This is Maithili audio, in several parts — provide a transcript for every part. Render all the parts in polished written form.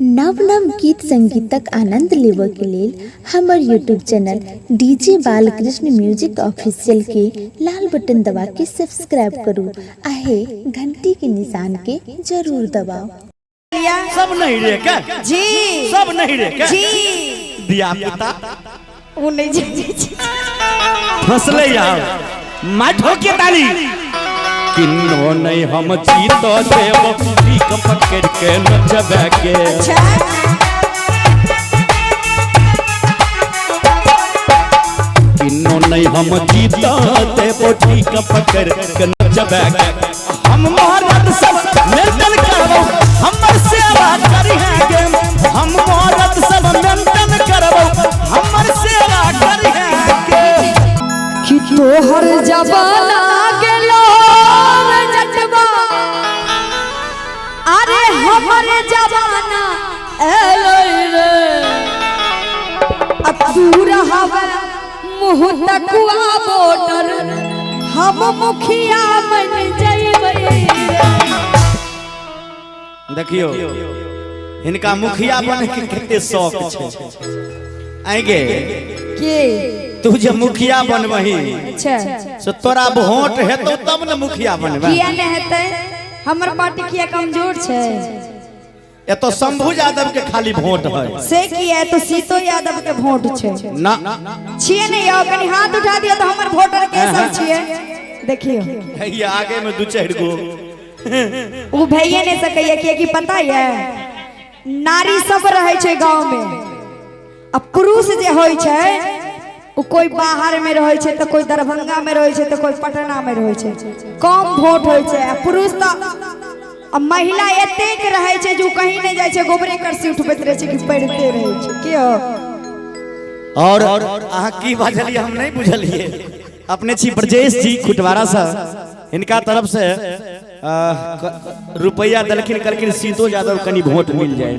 नव नव गीत संगीतक आनंद लेबऽके लेल हमर YouTube channel D J Balkrishna music official के लाल बटन दबाके सब्सक्राइब करू आ हे घंटी के निशान के जरूर दबाउ। सब नहीं रे के जी सब नहीं रे के जी दिया पुता ओ नहीं जी जी जी फसले यार मार ठोके ताली किन्नो नहीं हम जीत देव भीख पकड़ के नचबे के अच्छा किन्नो नहीं हम जीत देव भीख पकड़ के नचबे के हम मरद सब मेंटन करबो हमर सेवा करिहे गे हम मरद सब मेंटन करबो हमर सेवा करिहे गे कि तोहर जमाना गेलो रे जटवा अरे हमर जमाना एलै रे अब तू रहबे मुँह तकुआ बॉर्डर हम मुखिया बन जइबै रे। देखियो हिनका मुखिया बने के कते शौक छै आइगे के तू जे मुखिया बनबही अच्छा से तोरा वोट हेतौ तब ने मुखिया बनबे किया नहि हेतै हमर पार्टी किया कमजोर छै एतो शंभू यादव के खाली वोट है से किया तो सीतो यादव के वोट छै ना छियै नहि यौ कनि हाथ उठा दियौ तऽ हमर वोटर के सब छियै देखियौ ये आगे में दू चारि गो ओ भइए नहि सकैया कियाकि पता ये नारी सब रहै छै गाँव में आ पुरुष जे होइ छै ओ कोई बाहर में रहै छै तऽ कोई दरभंगा में रहै छै तऽ कोई पटना में रहै छै कम वोट होइ छै आ पुरुष तऽ आ महिला एतेक रहै छै जे ओ कहीं नहि जाइ छै गोबरे करसी उठबैत रहै छै कि पढ़िते रहै छै के हो और अहाँ की बाजलियै हम नहि बुझलियै अपने छी ब्रजेश जी खुटवारा से हिनका तरफ से रुपैया देलखिन कहलखिन सीतो यादव कनी वोट मिल जाए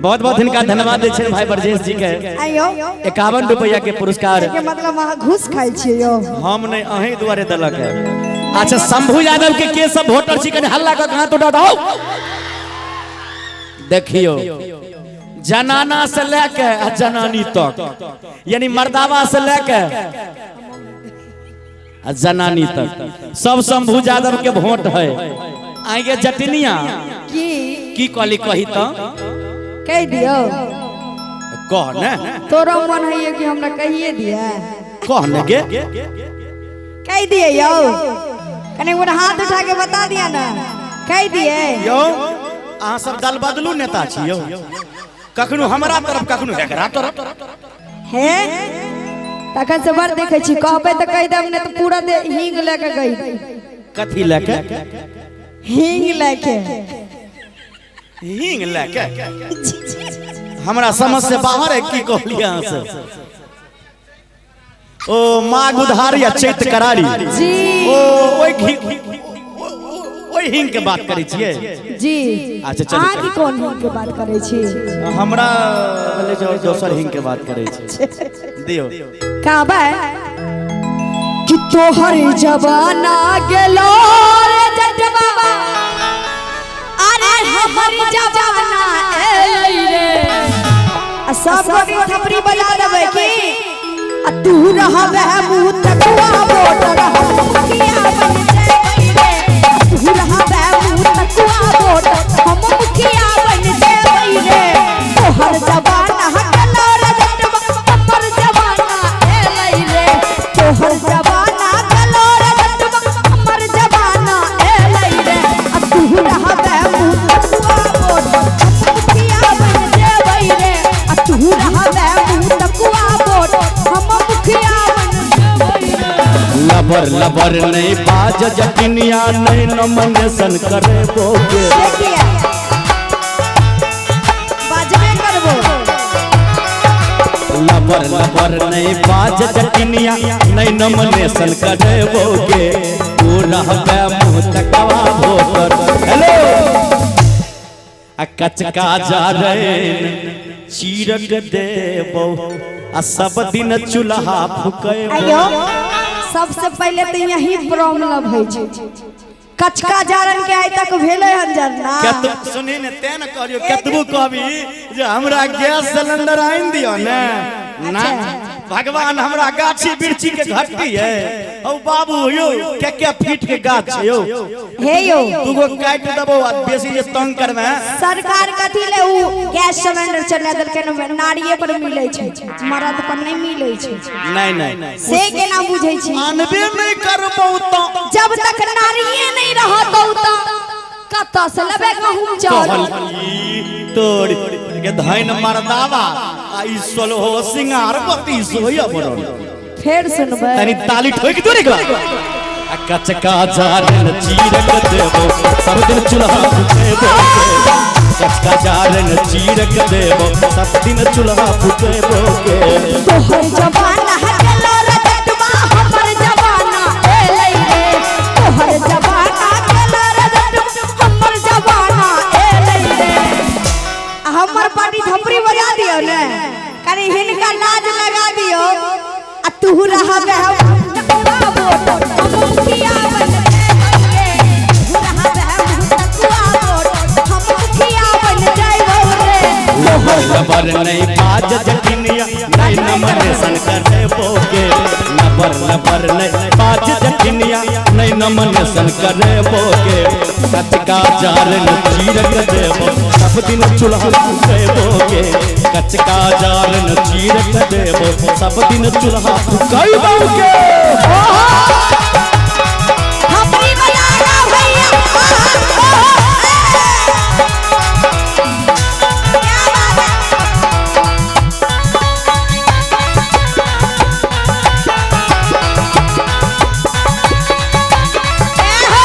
बहुत बहुत हिनका धन्यवाद दै छियनि भाई ब्रजेश जी के आइयो 51 रुपैया के पुरस्कार के मतलब अहाँ घूस खाइ छियै यौ हम नहीं अहीं दुआरे देलक है अच्छा शंभू यादव के के सब वोटर छी कनी हल्ला कऽ के हाथ उठा दो देखियो जनाना से लेके आ जनानी तक यानी मर्दावा से लेके आ जनानी तक सब शंभू यादव के वोट है आगे जटनिया की की कहली कही तो कहि दियौ कह ने तोरो मन होइए कि हमरा कहिए दिया कह ने गे कहि दिए यौ कनि गोटा हाथ उठा के बता दिया ना कहि दिए यौ अहाँ सब दल बदलू नेता छी यौ कखनो हमरा तरफ कखनो एकरा तरफ हे तखन से बड़ देखै छी कहबै तऽ कहि देब नहि तऽ पूरा दे हींग लए के कहि देब कथी लए के हींग लए के हींग लए के हमरा समझ से बाहर है की कहलियै अहाँ से ओ माघ उधार या चैत करारी जी ओ ओहि घी ओहि हींग के बात करै छियै जी अच्छा, चलू, अहाँ की कोन हींग के बात करै छी हमरा भेलै जे दोसर हींग के बात करै छी दियौ कहबै कि तोहर जमाना गेलो रे जट बाबा अरे हमर जमाना एलै रे आ सब गोटी थपड़ी बजा देबै की आ तू रहबे मुँह तकुआ वोटर हम मुखिया बन जेबै रे तू रहबे मुँह तकुआ वोटर हम मुखिया बन जेबै रे तोहर जमाना गेलो रे जटवा हमर जमाना एलै रे तोहर जमाना गेलो रे जटवा हमर जमाना एलै रे आ तू रहबे मुँह तकुआ वोटर हम मुखिया बन जेबै रे आ तू रहबे मुँह तकुआ वोटर हम मुखिया बन जेबै रे लबर लबर नहीं बाज जटिनिया नहीं नमनेशन करे बोगे देखिए बाजबे करबो लबर लबर नहीं बाज जटिनिया नहीं नमनेशन करे बोगे तू रहबे मुँह तकवा भोटर हेलो आ कचका जा रैन चीरक देबो आ सब दिन चूल्हा फुकेबो आइयो सबसे पहले तो यही प्रॉब्लम होइ छै। कचका जारन के आइ तक भेलै हन जरना। कतबो सुनी ने तें ने कहलियो, कतबो कहबी जे हमरा गैस सिलेंडर आनि दियो ने ना, भगवान हमरा गाछी बिरछी के घट्टी है। हौ बाबू यौ, के के फीट के गाछ छै यौ? हे यौ, दूगो काटि देबो आ बेसी जे तंग करबै। सरकार कथी ले उ गैस सिलेंडर चला देलकै ने? नारिये पर मिलै छै, मरद पर नहि मिलै छै। नहीं नहीं, से केना बुझै छी? आनबे नहीं करबौ तो। जब तक नारिये नहीं रहतौ त कतऽ से लेबै गहूम चाउर? कहल तोर के धैन मर्दावा आ ई सोलहो सिंगार बत्तीस होइया बरन। फेर सुनबै। तनी ताली ठोक दो रे। आ कचका जारन चीरक देबो, सब दिन चूल्हा फुकेबो। कचका जारन चीरक देबो, सब दिन चूल्हा फुकेबो के। तोहर जमाना गेलो रे जटवा, हमर जमाना एलै रे। तोहर जमाना गेलो रे जटवा, हमर जमाना एलै रे। आ हमर पार्टी थपड़ी बजा दियौ ने, कनी हिनका लाज लगा दियौ। आ तू रहबे हम वोट, हम मुखिया बन जइबौ। तू रहबे हम वोट, हम मुखिया बन जइबौ रे। लबर लबर नहीं बाज जटिनिया, नहीं नमन सन करे बोके। लबर लबर नहीं बाज जटिनिया, नहीं नमन सन करे बोके। कचका जारन चीरक देबो, सब दिन चूल्हा फुकेबो के। कचका जारन चीरक देबो, सब दिन चूल्हा फुकेबो के। थपड़ी बजाना भैया। आहा, ओहो, ए। क्या बात है? ए हो।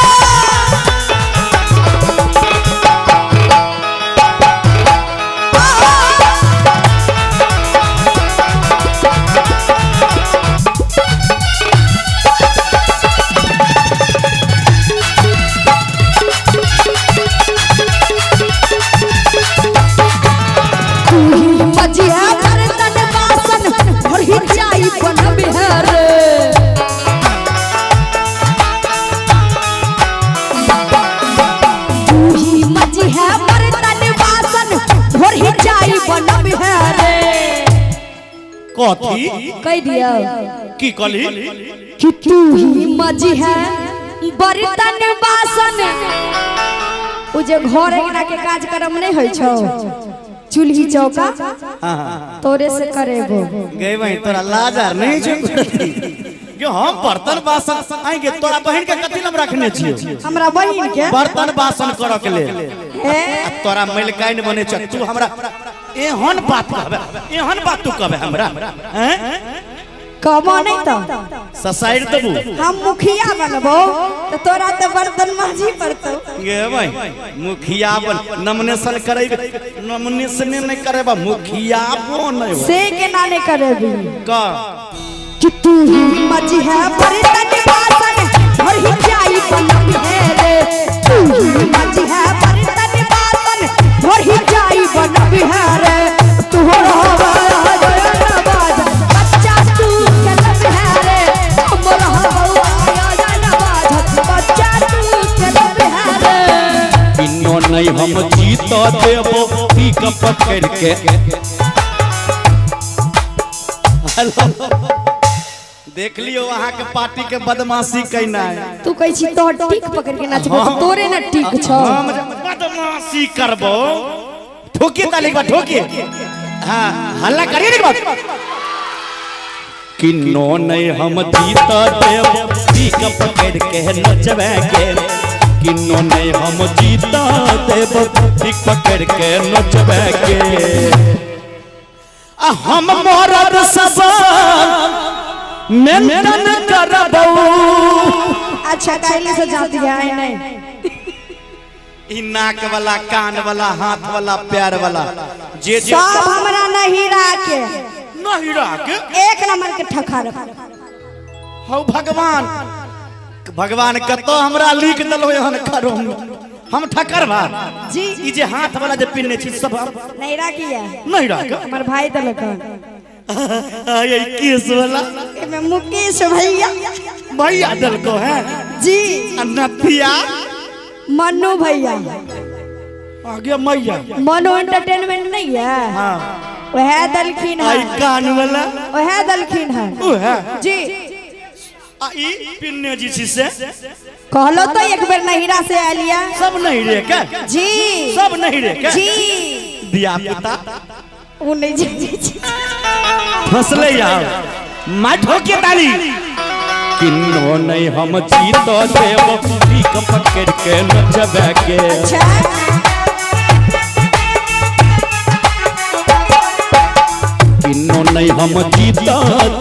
तू ही मजिया बर्तन बासन और ही चाय बनबे रे। तू ही मजिया बर्तन बासन और ही चाय बनबे रे। कथी? कह दिया। की कहली? कि तू ही मजी है बर्तन बासन, उ जे घर अंगना के कार्यक्रम नहीं होइ छौ, चूल्ही चौका, हाँ हाँ तोरे से करेबो। गई बहिन, तोरा लाज आर नहीं छौ कि हम बर्तन बासन आएंगे? तोरा बहिन के कथी लम रखने छियो? हमरा बहिन के बर्तन बासन करऽ के लेल। हे। आ तोरा मलिकाइन बने छ, तू हमरा एहन बात कहबे? एहन बात तू कहबे हमरा हैं? कहबो नहीं तो ससाइर देबू। हम मुखिया बनबो तो तोरा तो बर्तन माजी पड़तो। गे भाई, मुखिया बन नॉमिनेशन करेबे? नॉमिनेशन नहीं करेबा, मुखिया बन। से केना नहीं करेबी? का? कि तू ही मजी है बर्तन बासन और ही चाय बनबे रे। तू ही मजी है बर्तन बासन और ही चाय बनबे रे। तू रहबा बाज बच्चा तू खेलबे रे। हमर हवा बाज बच्चा तू खेलबे रे। किन्नो नहीं हम जीत देबो पीक पकड़ के। हेलो, देख लियो अहाँ के पार्टी के बदमाशी कैना है। तू कहै छी तोहर टीक पकड़ के नाचबो त तोरे ने टीक छौ। हम जब बदमाशी करबो, ठोकिए ताली एक बार, ठोकिए। हाँ, हल्ला करिए एक बार। किन्नो नहीं हम जीत देबो पीक पकड़ के नचबे के। किन्नो नहीं हम जीत देबो पीक पकड़ के नचबे के। आ हम मरद सब मेंटन करबौ। अच्छा, काइले से जाती है आई नहीं। ई नाक वाला, कान वाला, हाथ वाला, पैर वाला जे जे सब हमरा नहीं राखे। नहीं राख। एक नंबर के ठका रख। हौ भगवान, भगवान कतो हमरा लिख देलो एहन करो हम ठकर बा। जी। ई जे हाथ वाला जे पिन्ने छी सब नहीं राखिए। नहीं राख। हमर भाई देलक हन। ये केस वाला? एमे मुकेश भैया। भैया देलको है? जी। आ नथिया? मन्नू भैया। आगे मैया मनो एंटरटेनमेंट नहीं है। हाँ वह दलखिन आई है। कान वाला वह दलखिन है उहे जी। आ ई पिन्ने जी छी से कहलो तो एक बेर नहिरा से आलिया। सब नहीं रे के जी। सब नहीं रे के जी। दिया पुता उ नहीं जी जी जी। फसले यार माठो के ताली किन्नो नहीं हम जीत देव पीक पकड़ के नचबे के। अच्छा किन्नो नहीं हम जीत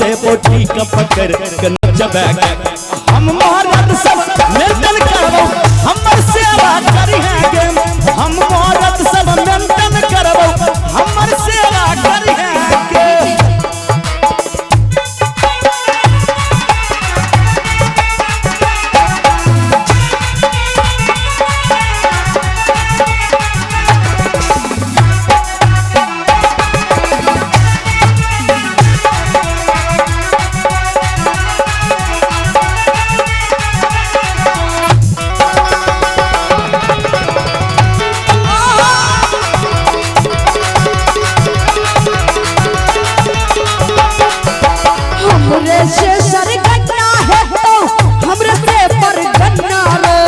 देव पीक पकड़ के नचबे के। हम मरद सब मेंटन करबो हमर सेवा करी है गे। हम मरद सब मेंटन करबो हमर सेवा करी है गे। हमरे से सरगना है तो हमरे से परगना रे।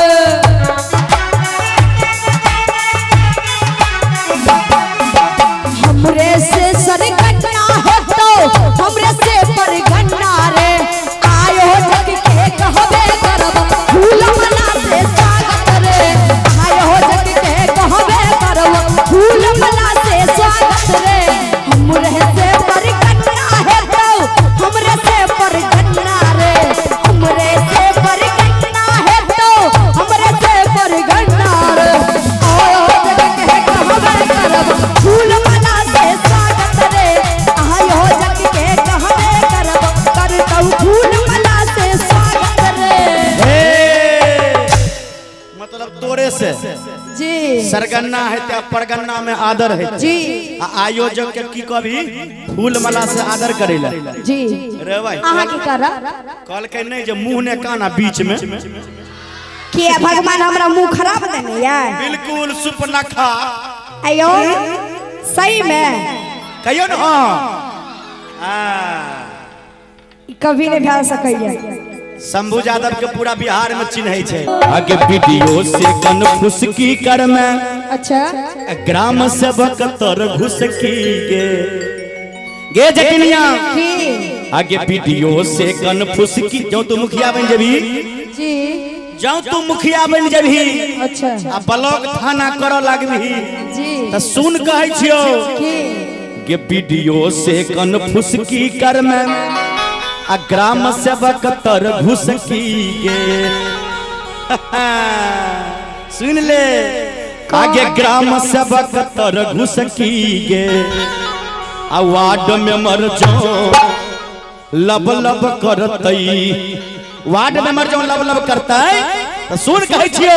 हमरे से सरगना है तो हमरे से परगना रे। आयो जग के कहबे करब फूल मला से स्वागत रे। आयो जग के कहबे करब फूल मला से स्वागत रे। हमरे से परगना है तो हमरे से परगना रे। हमरे से परगना है तो हमरे से परगना रे। आयो जग के कहबे करब फूल मला से स्वागत रे। आयो जग के कहबे करब करतौ फूल मला से स्वागत रे। हे मतलब तोरे से जी सरगन्ना है ते परगन्ना में आदर है जी आ आयोजक के की कभी फूल माला से आदर करेला जी। रे भाई अहाँ की करब कहल के नहीं जे मुंह ने काना बीच में किया भगवान हमरा मुंह खराब देने यार। बिल्कुल सुपनखा। अयो सही में कहियो न। हाँ हाँ कभी नहीं भए सकैया। शंभू यादव के पूरा बिहार में चिन्है छै। आगे वीडियो से कन फुसकी कर में अच्छा ग्राम सेवक तर घुसकी गे गे जटिनिया। की आगे वीडियो से कन फुसकी जो तू मुखिया बन जबी जी जाऊं तू मुखिया बन जबी अच्छा आ ब्लॉक थाना कर लगबी जी त सुन कहै छियो की गे वीडियो से कन फुसकी कर में आ ग्राम सेवक तर घुसकी गे। सुन ले आगे ग्राम सेवक तर घुसकी गे। आ वार्ड में मर जाओ लब लब करतई वार्ड में मर जाओ लब लब करतई त सुन कहै छियो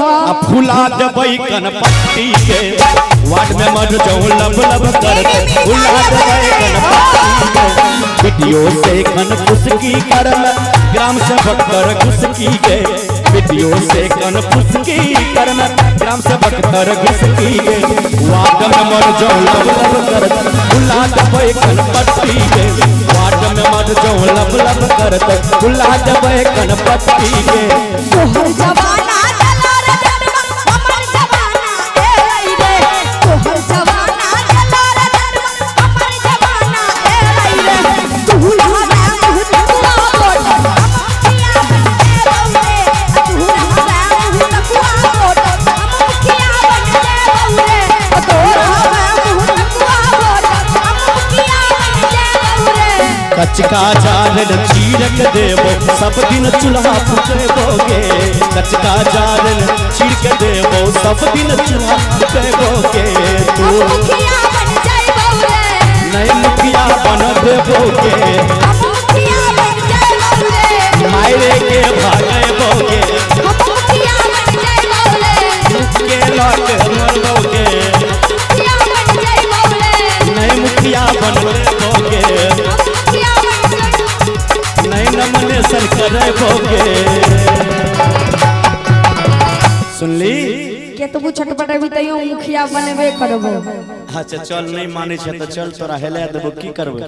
आ फुला देबै कनपट्टी के। वार्ड में मर जाओ लब लब करतई फुला देबै कनपट्टी के। वीडियो से कन फुसकी कर ग्राम सेवक तर घुसकी गे। वीडियो से कन फुसकी कर ग्राम सेवक तर घुसकी गे। वार्ड में मर जाओ लब लब करतई फुला देबै कनपट्टी के। वार्ड में मर जाओ लब लब करतई फुला देबै कनपट्टी के। तोहर जमाना चला रे जटवा हमर जमाना एलै रे। तोहर जमाना चला रे जटवा हमर जमाना एलै रे। तू रहबे मुँह तकुआ बोल हम मुखिया बन जेबौ रे। तू रहबे मुँह तकुआ बोल हम मुखिया बन जेबौ रे। तू रहबे मुँह तकुआ बोल हम मुखिया बन जेबौ रे। कचका जारन चीरक देबो सब दिन चूल्हा फुकेबोगे। कचका जारन चीरक देबो सब दिन चूल्हा फुकेबोगे। तू हम मुखिया बन जेबौ रे। नहीं मुखिया बन देबोगे हम मुखिया बन जेबौ रे। मायरे के भागेबोगे हम मुखिया बन जेबौ रे। के लौट मरबोगे मुखिया बन जेबौ रे। नहीं मुखिया बन देबोगे हम मुखिया बन जेबौ। नहीं नमनेशन करेबोगे। सुनली। छटपटेबी तैयो मुखिया बनबे करबो। अच्छा चल, नहीं मानै छै तऽ चल, तोरा हेला देबो, की करबै?